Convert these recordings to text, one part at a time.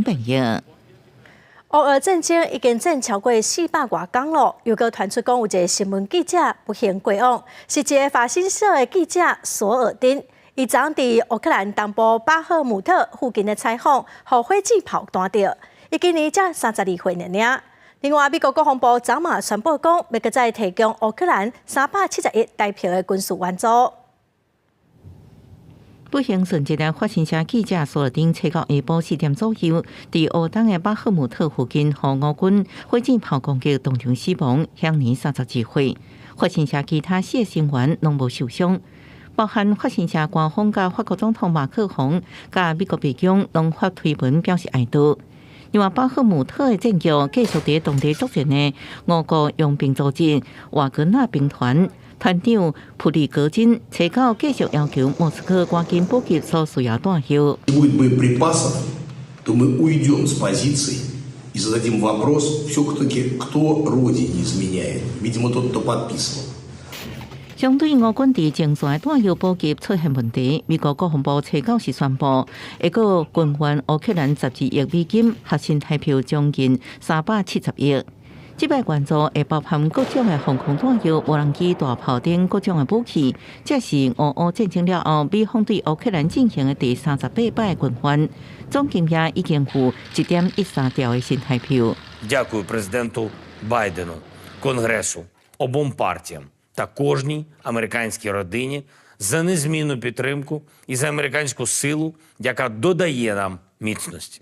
編譯。烏俄戰爭已經戰超過400外工囉，又閣傳出講有一个新聞記者不幸過往，是一个法新社的記者索爾丁。伊昨佇烏克蘭東部巴赫姆特附近的採訪，予火箭炮彈著。伊今年才32歲爾爾。另外，美國國防部昨嘛宣布講，欲閣再提供烏克蘭370億台幣的軍事援助。不幸殉職的法新社記者索爾丁，初九下晡4點左右，佇烏東的巴赫姆特附近，予俄軍火箭炮攻擊，當場死亡，享年32歲。法新社其他四个成員攏無受傷，包含法新社官方佮法國總統馬克宏、佮美國白宮攏發推文表示哀悼。另外，巴赫姆特的戰局繼續佇當地作戰的俄國傭兵組織瓦格納兵團團長普里格金，初九繼續要求莫斯科趕緊補給所需要彈藥。 Будет боеприпасов, то мы уйдем с позиций и зададим вопрос все-таки, кто родине изменяет. Видимо, тот, кто подписывал. 相對俄軍佇前線的彈藥補給出現問題，美國國防部初九時宣布，會閣軍援烏克蘭12億美金，合新台幣將近370億。這擺援助會包含各種的防空彈藥、無人機、大炮等各種的武器。這是俄烏戰爭了後，美方對烏克蘭進行的第38擺軍援，總金額已經有1.13兆的新台幣。 Дякую президенту Байдену, Конгресу, обом партіям та кожній американській родині за незмінну підтримку і за американську силу, яка додає нам міцності.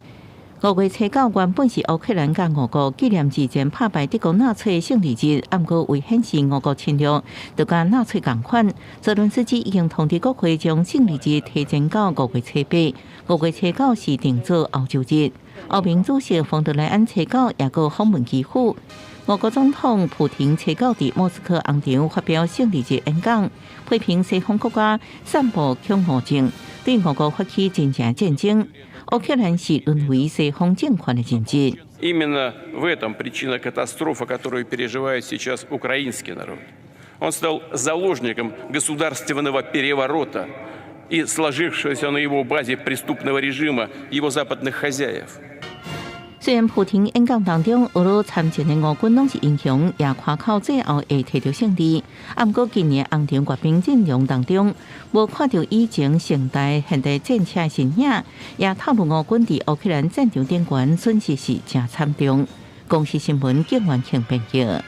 5月初九原本是烏克蘭佮俄國紀念二戰拍敗德國納粹勝利日，毋過為顯示俄國侵略，就佮納粹仝款。澤倫斯基已經通知國會將勝利日提前到5月初八，5月初九是定做歐洲日。歐盟主席馮德萊恩初九也閣訪問基輔。俄國總統普廷初九佇莫斯科紅場發表勝利日演講，批評西方國家散布恐慌症，對俄國發起真正戰爭。烏克蘭是淪為西方政權的人質。 Именно в этом причина катастрофы, которую переживает сейчас украинский народ. Он стал заложником государственного переворота и сложившегося на его базе преступного режима его западных хозяев. 雖然普廷演講當中，俄羅參戰的俄軍攏是英雄，也誇口最後會提著勝利。毋過今年紅場閱兵陣容當中，無看著以前盛大現代戰車的身影，也透露俄軍佇烏克蘭戰場頂懸損失是誠慘重。公視新聞，景元慶編譯。